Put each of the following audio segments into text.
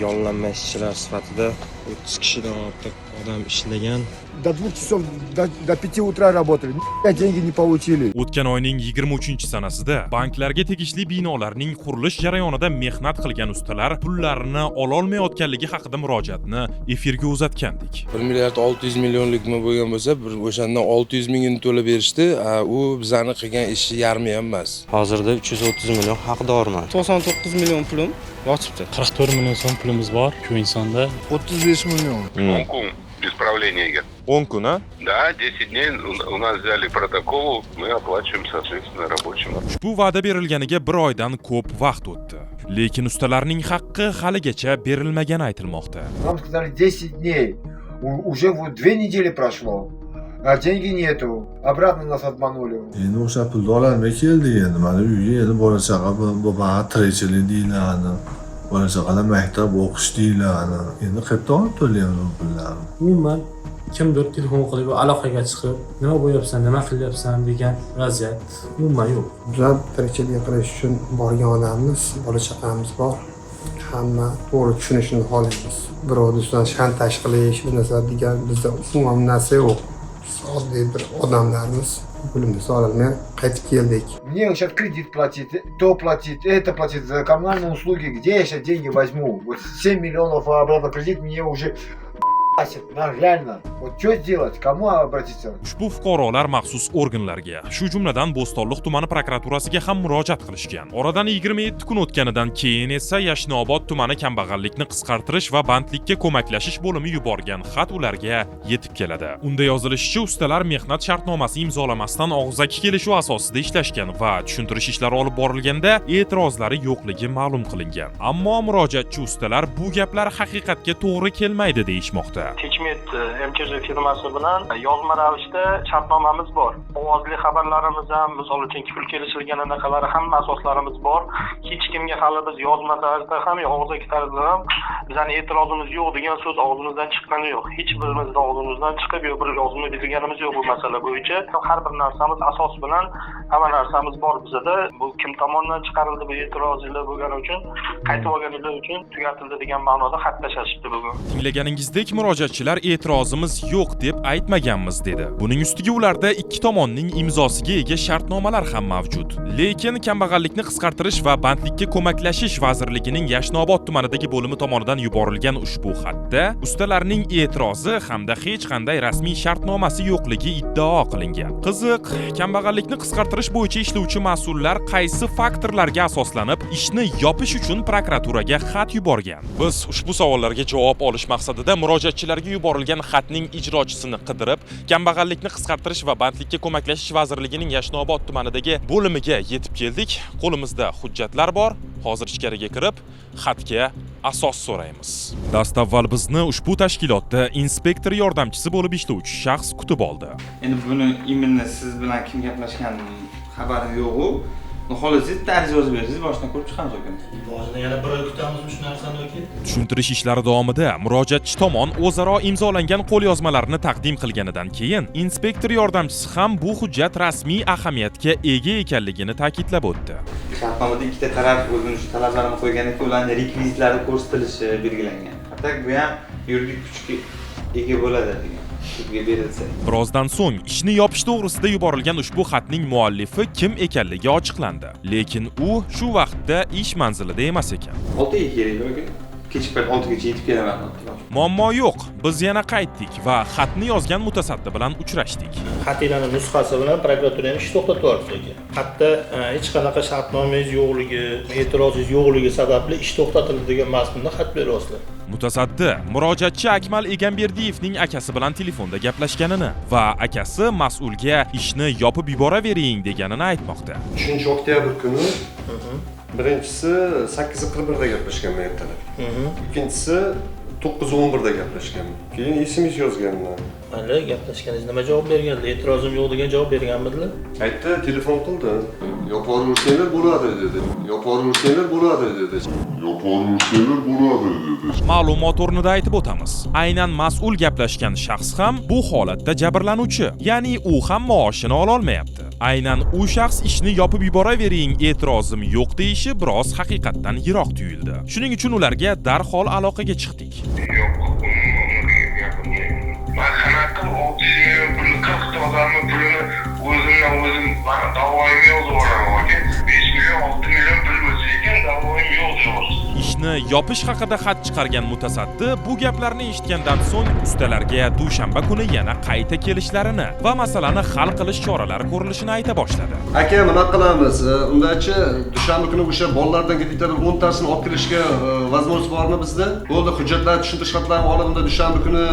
Yollanma ishchilar sifatida 30 kishidan ortiq odam ishlagan. До 2 часов, до 5 утра работали. Ни деньги не получили. O'tgan oyning 23 sanasida banklarga tegishli binolarning qurilish jarayonida mehnat qilgan ustalar pullarini ololmayotganligi haqida murojaatni efirga uzatgandik. 1 milliard 600 millionlik nima bo'lgan bo'lsa, bir o'shandan 600 mingini to'lab berishdi. A, u bizani qilgan ishi yarmi ham emas. Hozirda 330 million haqdorman. 99 million pulim yotibdi. 44 million so'm pulimiz bor shu insonda. 35 million. 10 kun исправление. 10 kun, a? Да, 10 дней у нас взяли протокол, мы оплачиваем, соответственно, рабочим. Ushbu va'da berilganiga bir oydan ko'p vaqt o'tdi. Lekin ustalarning haqqi haligacha berilmagani aytilmoqda. Нам сказали 10 дней. Уже вот 2 недели прошло. А деньги нету. Обратно нас обманули. Endi o'sha pulni ololmay keldik. Endi mana uyga endi bola chaqa bu tirikchilik deyiladi, bola chaqalar maktab o'qish deyiladi. Endi qayerdan olib to'laymiz bu pullarni? Umuman kimdir telefon qilib, aloqaga chiqib, nima bo'lyapsan, nima qilyapsan degan vaziyat umuman yo'q. Bizlar tirikchilik qilish uchun borgan odammiz, bola chaqamiz bor. Hamma to'g'ri tushunishini xohlaymiz. Birovni ustidan shantaj qilish, bir narsa degan bizda umuman narsa yo'q. Biz oddiy bir odamlarmiz. Pulimizni ololmay qaytib keldik. Мне сейчас кредит платить, то платить, это платить за коммунальные услуги. Где я сейчас деньги возьму? Вот 7 миллионов обратно кредит мне уже, на, реально. Вот что сделать? Кому обратиться? Ushbu fuqarolar maxsus organlarga, shu jumladan Bo'stonliq tumani prokuraturasiga ham murojaat qilishgan. Oradan 27 kun o'tganidan keyin esa Yashnobod tumani kambag'allikni qisqartirish va bandlikka ko'maklashish bo'limi yuborgan xat ularga yetib keladi. Unda yozilishicha, ustalar mehnat shartnomasi imzolamasdan og'zaki kelishuv asosida ishlashgan va tushuntirish ishlari olib borilganda e'tirozlari yo'qligi ma'lum qilingan. Ammo murojaatchi ustalar bu gaplar haqiqatga to'g'ri kelmaydi deyishmoqda. Techmet MChJ firmasi bilan yozma ravishda shartnomamiz bor. Ovozli xabarlarimiz ham, misol uchun, pul kelishilgan anaqalari, hamma asoslarimiz bor. Hech kimga hali biz yozma tarzda ham, og'zaki tarzda ham bizani e'tirozimiz yo'q degan so'z og'zimizdan chiqqani yo'q. Hech birimizni og'zimizdan chiqib yo bir yozma berganimiz yo'q bu masala bo'yicha. Har bir narsamiz asos bilan, hamma narsamiz bor bizada. Bu kim tomonidan chiqarildi bu e'tirozinglar bo'lgani uchun, qaytib olganinglar uchun tugatildi degan ma'noda xat tashlashibdi bugun. Tinglaganingizdek, murojaatchilar e'tirozimiz yo'q deb aytmaganmiz dedi. Buning ustiga ularda ikki tomonning imzosiga ega shartnomalar ham mavjud. Lekin Kambag'allikni qisqartirish va bandlikka ko'maklashish vazirligining Yashnobod tumanidagi bo'limi tomonidan yuborilgan ushbu xatda ustalarning e'tirozi hamda hech qanday rasmiy shartnomasi yo'qligi iddao qilingan. Qiziq, kambag'allikni qisqartirish bo'yicha ishlovchi mas'ullar qaysi faktorlarga asoslanib ishni yopish uchun prokuraturaga xat yuborgan? Biz ushbu savollarga javob olish maqsadida murojaatchilarga yuborilgan xatning ijrochisini qidirib, Kambag'allikni qisqartirish va bandlikka ko'maklashish vazirligining Yashnobod tumanidagi bo'limiga yetib keldik. Qo'limizda hujjatlar bor. Hozir ichkariga kirib, xatga asos so'raymiz. Dastavval bizni ushbu tashkilotda inspektor yordamchisi bo'lib ishlovchi shaxs kutib oldi. Endi buni именно siz bilan kim gaplashgan xabarim yo'q-u. Xohlasangiz bitta ariza yozib bersangiz, boshidan ko'rib chiqamiz, aka. Boshidan yana bir oy kutamizmi shu narsani yoki? Tushuntirish ishlari davomida murojaatchi tomon o'zaro imzolangan qo'lyozmalarni taqdim qilganidan keyin inspektor yordamchisi ham bu hujjat rasmiy ahamiyatga ega ekanligini ta'kidlab o'tdi. Shartnomada ikkita taraf o'zini shu talablarini qo'ygandan keyin ularning rekvizitlari ko'rsatilishi belgilangan. Hatto bu ham yuridik kuchga ega bo'ladi degan. Sudga berilsa. Birozdan so'ng ishni yopish to'g'risida yuborilgan ushbu xatning muallifi kim ekanligi ochiqlandi. Lekin u shu vaqtda ish manzilida emas ekan. 6ga keling, aka. Kechki payt 6gacha yetib kelaman. Muammo yo'q. Biz yana qaytdik va xatni yozgan mutasaddi bilan uchrashdik. Xatinglarni nusxasi bilan prokuratura ham ish to'xtatib yuboribdi, aka. Xatda hech qanaqa shartnomangiz yo'qligi, e'tirozingiz yo'qligi sababli ish to'xtatildi degan mazmunda xat beryapsizlar. Mutasaddi murojaatchi Akmal Egamberdiyevning akasi bilan telefonda gaplashganini va akasi mas'ulga ishni yopib yuboravering deganini aytmoqda. 3 oktyabr kuni birinchisi 8:41da gaplashganman ertalab. Ikkinchisi 9:11da gaplashganman. Keyin SMS yozganman. Mayli, gaplashganingiz nima javob berganlar? E'tirozim yo'q degan javob berganmidilar? Aytdi, telefon qildi. Yopaversanglar bo'ladi dedi. Yopaversanglar bo'ladi dedi. Yopaversanglar bo'ladi dedi. Ma'lumot o'rnida aytib o'tamiz. Aynan mas'ul gaplashgan shaxs ham bu holatda jabrlanuvchi, ya'ni u ham maoshini ololmayapti. Aynan u shaxs ishni yopib yuboravering, e'tirozim yo'q deyishi biroz haqiqatdan yiroq tuyuldi. Shuning uchun ularga darhol aloqaga chiqdik. Yo'q, unaqa gapirmayman. Man qanaqa qilib 600 million pulni, 40 ta odamni pulini o'zimdan o'zim, man davoyim yo'q deb yuboraman, aka. 5 million, 6 million pul bo'lsa ekan, davoyim yo'q deyapsiz. Ishni yopish haqida xat chiqargan mutasaddi bu gaplarni eshitgandan so'ng ustalarga dushanba kuni yana qayta kelishlarini va masalani hal qilish choralari ko'rilishini ayta boshladi. Aka, nima qilamiz? Undachi dushanba kuni o'sha bolalardan bitta bir 10 tasini olib kirishga возможность bormi bizda? Bo'ldi, hujjatlar, tushuntirish xatlarini olib, unda dushanba kuni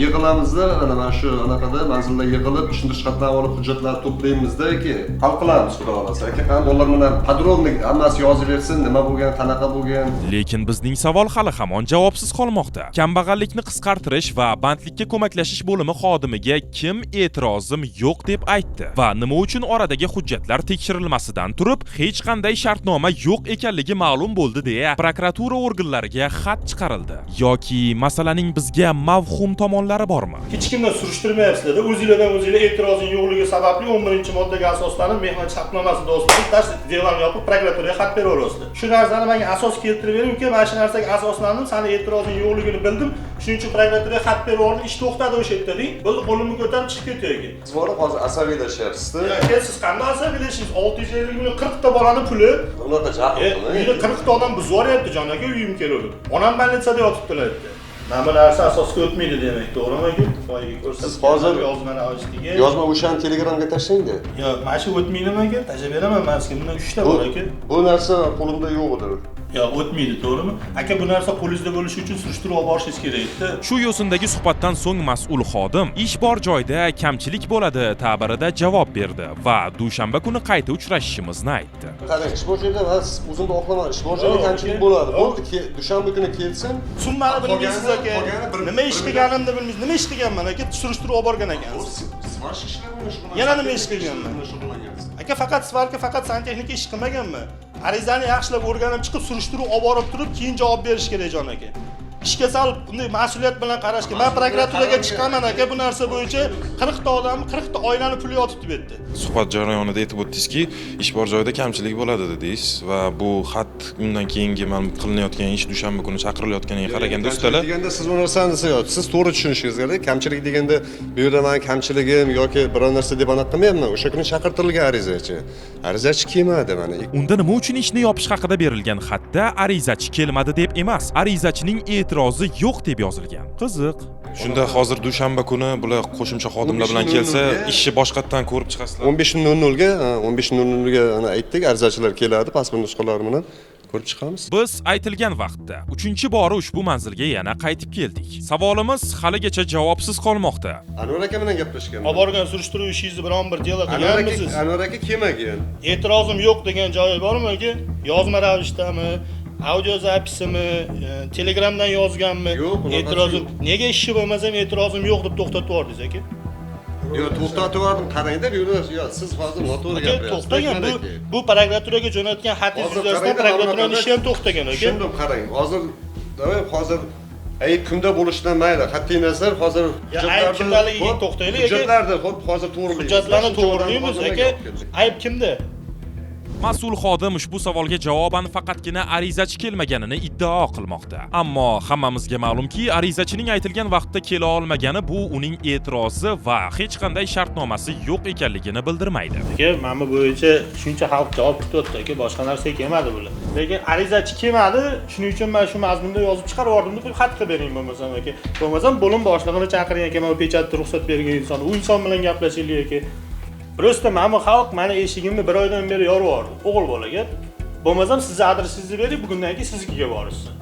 yig'ilamizda, mana shu anaqada, manzilda yig'ilib, tushuntirish xatlarini olib, hujjatlarni to'playmizda, aka. Hal qilamiz, xudo xohlasa. Aka, qani bolalar bilan подробно hammasi yozib bersin, nima bo'lgan, qanaqa bo'lgan. Lekin bizning savol hali hamon javobsiz qolmoqda. Kambag'allikni qisqartirish va bandlikka ko'maklashish bo'limi xodimiga kim e'tirozim yo'q deb aytdi va nima uchun oradagi hujjatlar tekshirilmasidan turib hech qanday shartnoma yo'q ekanligi ma'lum bo'ldi deya prokuratura organlariga xat chiqarildi yoki masalaning bizga mavhum tomonlari bormi? Hech kimdan surishtirmayapsizlarda, o'zinglardan o'zinglar e'tirozing yo'qligi sababli 11-moddaga asoslanib, mehnat shartnomasi do'stlik дело ni yopib, prokuraturaga xat beraverasizlar. Shu narsani menga asos keltirib bering, uka, mana shu narsaga asoslandim, sani e'tirozing yo'qligini bildim, shuning uchun prokuraturaga xat berib yubordim, ish to'xtadi o'sha yerda deng. Bo'ldi, qo'limni ko'tarib chiqib ketay, aka. Siz borib hozir asabiylashyapsiz-da. Aka, siz qanday asabiylashingiz? 650 million, 40 ta bolani puli. Unaqa jahl qilmang. Uyda 40 ta odam buzib yuboryapti, jon aka, uyim kelib. Onam больница da yotibdilar yerda. Mana bu narsa asosga o'tmaydi demak, to'g'rimi, aka? Boyagi ko'rsatgan Siz hozir yozma ravishdagi Yozma o'shani Telegramga tashlangda. Yo'q, mana shu o'tmaydimi, aka? Tashlab beraman man sizga. Bundan 3 ta bor, aka. Bu narsa qo'limda yo'q edi. Yo'q, o'tmaydi, to'g'rimi? Aka, bu narsa qo'lingizda bo'lishi uchun surishtirib olib borishingiz kerak edi. Shu yo'sindagi suhbatdan so'ng mas'ul xodim ish bor joyda kamchilik bo'ladi ta'birida javob berdi va dushanba kuni qayta uchrashishimizni aytdi. Qarang, ish bor joyda va siz o'zimni oqlaman, ish bor joyda kamchilik bo'ladi. Bo'ldi, dushanba kuni kelsin. Summani bilmaysiz, aka. Nima ish qilganimni bilmaysiz. Nima ish qilganman, aka? Surishtirib olib borgan ekansiz. Сварщик ishlari bilan shug'ullangan. Yana nima ish qilganman? Shug'ullangansiz. Aka, faqat сварка, faqat santexnika ish qilmaganman. Arizani yaxshilab o'rganib chiqib, surishtirib olib borib turib, keyin javob berish kerak, jon aka. Ishga sal bunday mas'uliyat bilan qarash kerak. Man prokuraturaga chiqaman, aka, bu narsa bo'yicha. 40 ta odam, 40 ta oilani puli yotibdi bu yerda. Suhbat jarayonida aytib o'tdingizki, ish bor joyda kamchilik bo'ladi dedingiz va bu xat, undan keyingi mana qilinayotgan ish, dushanba kuni chaqirilayotganiga qaraganda ustalar Kamchilik deganda siz bu narsani siz to'g'ri tushunishingiz kerak. Kamchilik deganda bu yerda mani kamchiligim yoki biror narsa deb anaqa qilmayapman. O'sha kuni chaqirtirilgan arizachi. Arizachi kelmadi mana. Unda nima uchun ishni yopish haqida berilgan xatda arizachi kelmadi deb emas, arizachining e'tirozi yo'q deb yozilgan? Qiziq. Shunda hozir dushanba kuni bular qo'shimcha xodimlar bilan kelsa, ishni boshqatdan ko'rib chiqasizlar. 15:00 ga, 15:00 ga ana aytdik, arizachilar keladi pasport nusxalari bilan, ko'rib chiqamiz. Biz aytilgan vaqtda uchinchi bora ushbu manzilga yana qaytib keldik. Savolimiz haligacha javobsiz qolmoqda. Anvar aka bilan gaplashganman. Olib borgan surishtiruv ishingizni biron bir дело Anvar aka, qilganmisiz? Anvar aka kelmagan. E'tirozim yo'q degan joyi bormi, aka? Yozma ravishdami? Аудиозапись mi, Telegramdan yozganmi? Yo'q, unaqasi E'tirozim yo'q. Nega ishi bo'lmasa ham e'tirozim yo'q deb to'xtatib yubordingiz, aka? Yo'q, to'xtatib yubordim, qarangda, bu yerda yo, siz hozir noto'g'ri Aka, gapiryapsiz. to'xtagan bu prokuraturaga jo'natgan xatingiz Hozir yuzasidan qarangda, prokuraturani mana ishi ham to'xtagan, aka. Tushundim, qarang. Hozir давай hozir ayb kimda bo'lishidan mayli, qat'iy nazar hozir Ya, ayb kimdaligiga Xo'p, to'xtaylik, aka. Hujjatlarni xo'p, hozir to'g'rilaymiz. Hujjatlarni Shuncha odamni to'g'rilaymiz, hozir aka. nimaga olib keldik? Ayb kimda? Mas'ul xodim ushbu savolga javoban faqatgina arizachi kelmaganini iddao qilmoqda. Ammo hammamizga ma'lumki, arizachining aytilgan vaqtda kela olmagani bu uning e'tirozi va hech qanday shartnomasi yo'q ekanligini bildirmaydi. Aka, mana bu bo'yicha shuncha xalq javob kutyapti, aka, boshqa narsaga kelmadi bular. Lekin arizachi kelmadi, shuning uchun man shu mazmunda yozib chiqarib yubordim deb xat qilib bering bo'lmasam, aka. Bo'lmasam bo'lim boshlig'ini chaqiring, aka, mana bu печать ni ruxsat bergan inson, u inson bilan gaplashaylik, aka. Просто mana bu xalq mani eshigimni bir oydan beri yorib yubordi, o'g'il bolaga. Bo'lmasam sizni adresingizni bering, bugundan keyin siznikiga borishsin.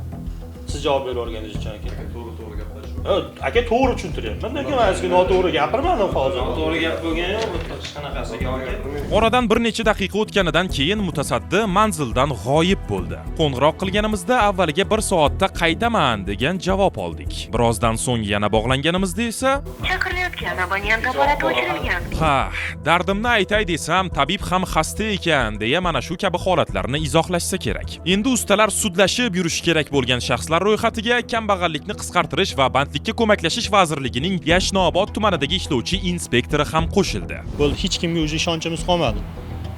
Siz javob berib yuborganingiz uchun, aka. To'g'ri, to'g'ri gaplash. Ha, aka, to'g'ri tushuntiryapman, aka, man sizga noto'g'ri gapirmadim hozir. Noto'g'ri gap bo'lgani yo'q bu yerda hech qanaqasiga, aka. Oradan bir necha daqiqa o'tganidan keyin mutasaddi manzildan g'oyib bo'ldi. Qo'ng'iroq qilganimizda avvaliga bir soatda qaytaman degan javob oldik. Birozdan so'ng yana bog'langanimizda esa Chaqirilayotgan Chaqirayotgan abonent apparati o'chirilgan. Ha, dardimni aytay desam, tabib ham xasta ekan, deya mana shu kabi holatlarni izohlashsa kerak. Endi ustalar sudlashib yurishi kerak bo'lgan shaxslar ro'yxatiga Kambag'allikni qisqartirish va bandlikka ko'maklashish vazirligining Yashnobod tumanidagi ishlovchi inspektori ham qo'shildi. Bo'ldi, hech kimga уже ishonchimiz qolmadi.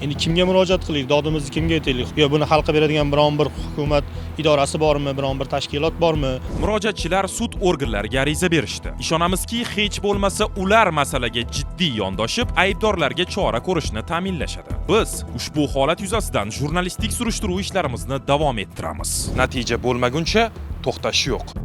Endi kimga murojaat qilaylik, dodimizni kimga aytaylik? Yo buni hal qilib beradigan biron bir hukumat idorasi bormi, biron bir tashkilot bormi? Murojaatchilar sud organlariga ariza berishdi. Ishonamizki, hech bo'lmasa ular masalaga jiddiy yondoshib, aybdorlarga chora ko'rishni ta'minlashadi. Biz ushbu holat yuzasidan jurnalistik surishtiruv ishlarimizni davom ettiramiz. Natija bo'lmaguncha to'xtash yo'q.